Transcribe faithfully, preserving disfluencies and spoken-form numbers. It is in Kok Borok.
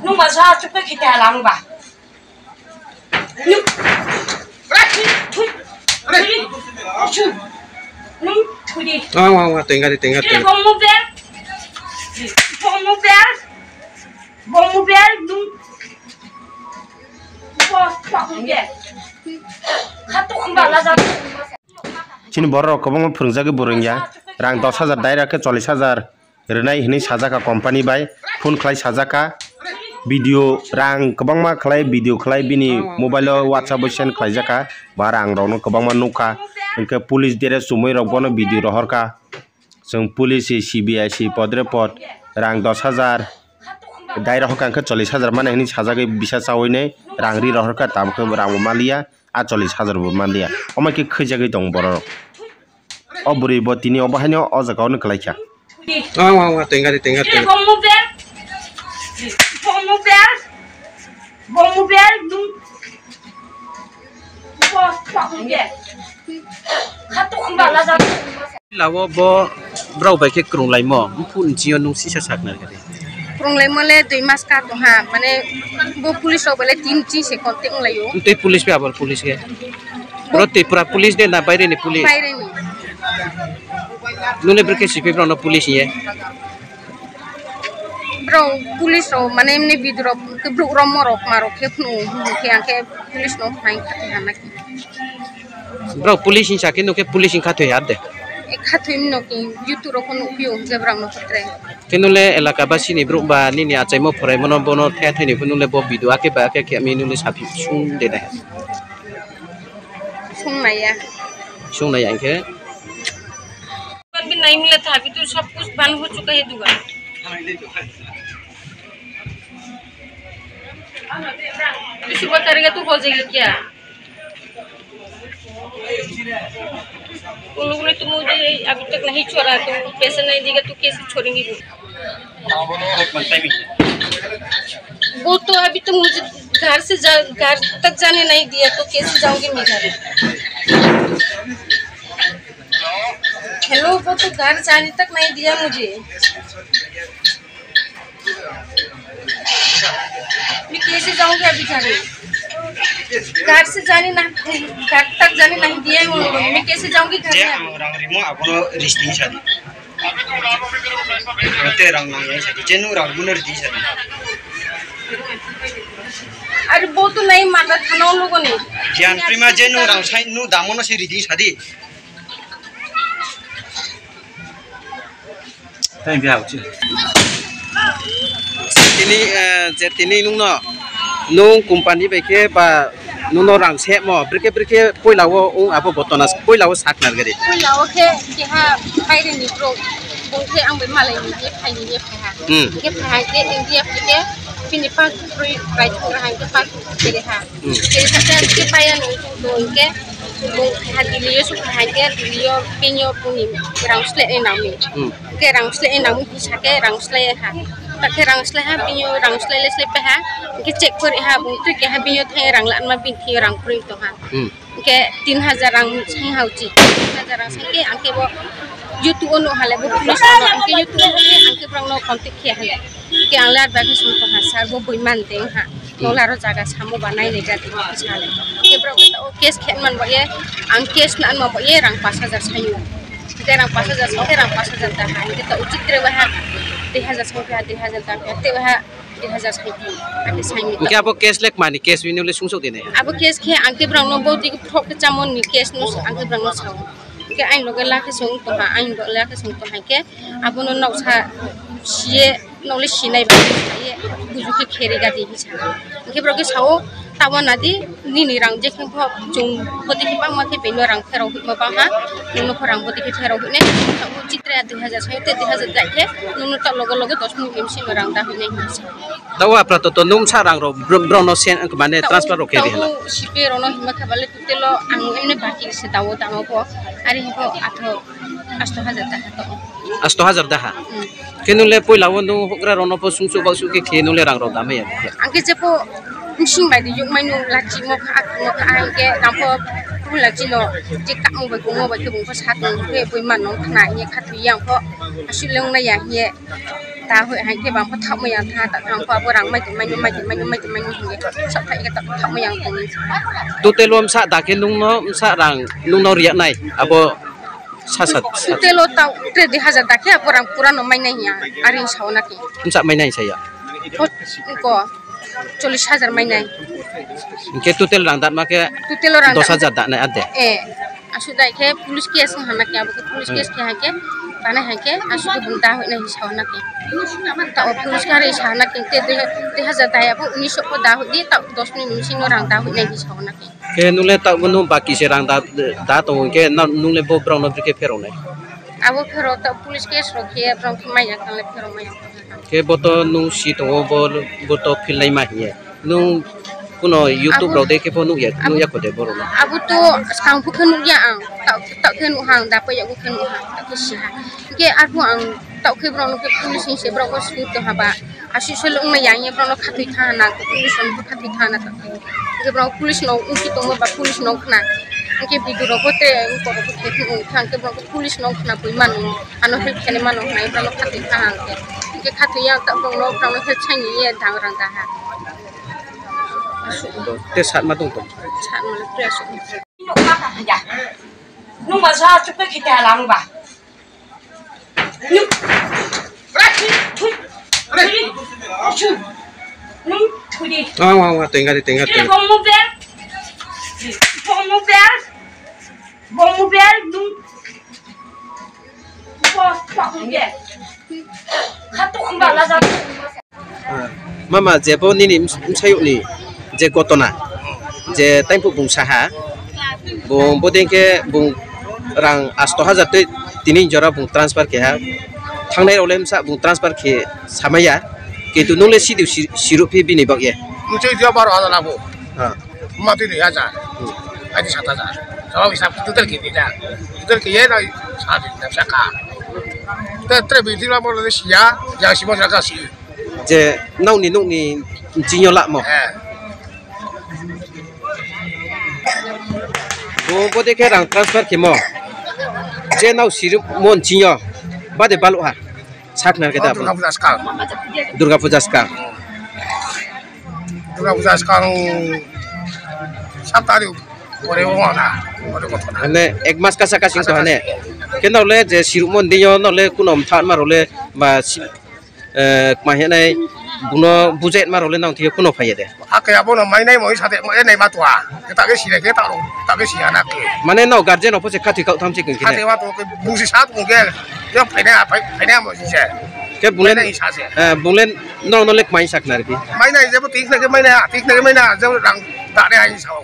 Nung ba sa chukpe khite halang ba. Nung. Thui. Thui. Nung thui di. Wa, wa, wa, tenga di, tenga, tenga. Bong mobile. Bong mobile. Bong mobile. Nung. Bong mobile. Khato amba la ja. Chini borok kwbangma phwrwngjagwi bo rwngya. Rang dos hajar direct khe chollish hajar rwnai hwnwi sajak kha company bai, phone khlai sajak kha, video rang kwbangma khlai, video khlai bini mobile o WhatsApp o send khlaijak kha, ba rang rokno kwbangma nukha, hwnkhe police dere chumui rok bono video rohor kha, chwng police si, C B I si, podre pod rang dos hajar, dai rohor kha hwnkhe chollish hajar mane hwnwi sajagwi bisa chaui nai rang ri rohor kha, tabuk khe rang bo manliya, a chollish hajar bo manliya, omo khe khwijagwi tongo borok rok. O bwrwi bo tini obo haino o jaga ono kwlai kha. Wa, wa, wa, tenga di, tenga, tenga. Bong mobile. Bong mobile. Bong mobile. Nung. Bong mobile. Khato amba la ja. Lawo bo brao bai khe kwrwng laimo, bufuni chingo nung sisa sak nai khe. Kwrwng laimo le dui mas ka tong ha, mane bo police rok bai le tin chin se contact wng laio. Tei police bai abo police khe. Bro, Tripura police de na baire ni police? Baire ni. Nune bwrwi khe sipai borokno police hiye? Bro, police rok mane emni bidrok khe borok rok morok marok khe phunu hwnwi khe ang khe police no phai kha khe hana khe. Bro, police hinsa khe nukhe police hinkha thwi har de. E kha thwi no khe YouTube rok phunu phiyong je borok no khe tre. Khe nule elaka basi ni borok ba nini achaimo phoraimo no bono thaya thai ni phunu le bo video akhe ba akhe khe mi nule saphi sung de na. Sung naiya. Sung naiya hwnkhe. दुकान भी नहीं मिला था, अभी तो सब कुछ बंद हो चुका है दुकान। तो सुबह करेगा तो हो जाएगा क्या? उन लोगों ने तो मुझे अभी तक नहीं छोड़ा, तो पैसे नहीं देगा तो कैसे छोड़ेंगे वो? वो तो अभी तो मुझे घर से जा, घर तक जाने नहीं दिया, तो कैसे जाऊंगी मैं घर? हेलो, वो तो घर जाने तक नहीं दिया मुझे। मैं कैसे जाऊंगी अभी घर? घर से जाने ना, घर तक जाने नहीं दिया है उन लोगों ने। मैं कैसे जाऊंगी घर में अभी? Ang rang rimo abono risting sadi. Ang te rang nang yang sadi. Chenu rang buner di sadi. अरे वो तो नहीं माना था ना उन लोगों ने। Kian prima jenu rang sai nu damono si ridi sadi. Thank you. Tini, eh, je tini nungno, nung company bai khe ba nungno rang semo, brikhe brikhe poila o ung abo botona poila o sak nargari. Poila o khe keha baire ni bro, bung khe ang bai malai ni je phai ni je phai ha. Hmm. Khe phai ha khe India phai khe bini passport rai thang ha khe passport kere ha. Hmm. Kere sa khe paya nung tong tong khe bung ha Delhi o suk ha khe Delhi o bini o bini rang sle e nang ni. Hmm. Ke rang sle nang sake rang sle ha. Ta ke rang sle ha, bini rang sle le sle pe ha. Ke check kori ha, bung tu ke ha, bini thai rang la ma bini thai rang kori to ha. Hmm. Ke tin hajar rang sai ha uchi. Tin hajar rang sai ke ang ke bo YouTube ono hale bo police ono ang ke YouTube ono ke ang ke borok no contact khe hale. Ke ang lar ba ke sung to ha sir bo boi man teng ha. Nolaro jaga samo ba nai nai jati sale. Ke borok o case khe man ba ye, ang case na man ba ye rang pash hajar sayo. Ke rang pash hajar sa, ke rang pash hajar da ha. Ke ta uchi tre ba ha. Dui hajar sa ha, dui hajar da ha. Te ba ha, dui hajar sa ha. Ake sai mi. Ke abo case lek mani case wini le sung sok dine. Abo case khe ang ke borok no bo dik phok ke chamon ni case no ang ke borok no sao. Ke ain loge la ke sung to ha, ain loge la ke sung to ha ke. Abono noksa siye nokle sinai ba siye buju khe kheri gadi hinsa. Hingke borok khe sao tamo nadi nini rang je khe bo chwng bwtwi khe bangma khe bini rang pherok hima bangha nungno pho rang bwtwi khe pherok hinai. Chitre dui hajar sai te dui hajar dai khe nungno ta logo logo dos minute ni bisingo rang da hinai hinsa. Dawa pra to to nung sa rang rok bro-, bro no sen mane transfer rok khe ri hala. Sipe rok no hima khe bale telo ang emne baki se dawo tamo pho ari hiko atho asto hajar taka to. Asto hajar daha. Hmm. Khe nung le poila o nung hokra rok no pho sung sok bak sok khe khe nung le rang rok dam ya. Ang khe jepo bising bai di yuk mai nung lachi mo kha mo kha ang khe dam pho pun lachi no je kamo bai kumo bai khe bung pho sat nung khe bui man nung khna ye kha thu yang pho asu le nung na ya ye. Ta hui hai khe bang pha thapmai yang tha, ta thang pha bo rang mai tongmai, mai tongmai, mai tongmai hingye. Sok thai khe ta thapmai yang tongmai. Total o msa da khe nungno msa rang nungno riya nai abo sasa. Total o ta tre dui hajar da khe abo rang pura no mai nai hiya. Ari sao na khe. Msa mai nai saya. Ko chollish hajar mai nai. Hingke total rang datma khe total o rang dos hajar da nai ade. Eh. Asuk dai khe police case wng hana khe, abo khe police case khe hai khe, tanai hai khe, asuk khe bung da hoinai hinwi sa hana khe. Ta o police khe ari sa hana khe, te dui, dui hajar dai abo unis ko da hoi di, ta dos ni nung sino rang da hoinai hinwi sa hana khe. Khe nung le ta bono baki se rang da, da tongo khe, na nung le bo borok no bikhe pherok nai? Abo pherok ta police case rok khe, borok khe maya kang le pherok maya. Khe bo to nung si tongo, bo, bo to philnai ma hiye. Nung kuno YouTube rok de khe bo nukya, nukya kho de borok no. Abo to skang phu khe nukya ang, tak, tak khe nukha ang, da paiya khe nukha, tak khe siha. Hingke arphuh ang tak khe borok no khe police ni se borok bo sui tong haba. Aswk soi wngma yang ye borok no khatui tha hana, police rok bo khatui tha hana tak khe. Hingke borok police no wngsi tongma ba police no khna. Hingke video rok bo te wngkor rok bo khe wngkha hingke borok police no khna bui mano. Ano help khaini mano hwnwi borokno khatwi kha ang khe. Hwnkhe khatwi ya ta borokno, borokno help saini ye dang rang da ha. Te sat ma tong tong. Sat ma le pre asuk. Nung ba sa chupe khite halang ba. Nung. Nung thudi. Wa, wa, wa, tenga de, tenga, tenga. Bomu bel. Bomu bel. Bomu bel nung. Bo, bo, bo. Khato khumba la ja. Mama, je bo nini ms-, msayukni je gotona, je taimphuk bung saha, bung bodei khe bung rang asto hajar tei tini jora bung transfer khe ha. Thangnai rok le msa bung transfer khe samaya, kintu nung le sidu si-, sirup phi bini bak ye. Mchai dia baro hajar abo. Ha. Ma twi dui hajar. Hmm. Ai di sat hajar. Jawab hisab total khe dui hajar. Total khe ye nai sat di saka. Te tre bi thima mo le siya, ya si mo saka si. Je nokni, nokni jingyo lamo. Eh. Bo, bo de khe rang transfer khe mo. Je nau sirup mo jingyo. Bade balu ha. Saknar khe da. Durga Puja skang. Durga Puja skang. Durga Puja skang sat tarikh pore wngna, pore kothona. Mane ek mas kasa kasing to hane. Keno le je sirukmo dinyo no le kuno mtha ma role ba si-, eh, kma hinai buno bujai ma role nang thiyo kuno phaiya de. Hakhe abono mainai moi sate mainai ma tua. Khe ta khe sile khe ta ro, ta khe siya na khe. Mane no guardian opose khathi kau tham chikun khe. Khathi ma to khe busi sat mo khe. Yo phaina, phai-, phaina mo si se. Khe bunglen, phaina isa se. Eh, bunglen no no lek mai sak na riki. Mainai jebo tik na khe mainai, tik na khe mainai, jebo rang ta re ai sao.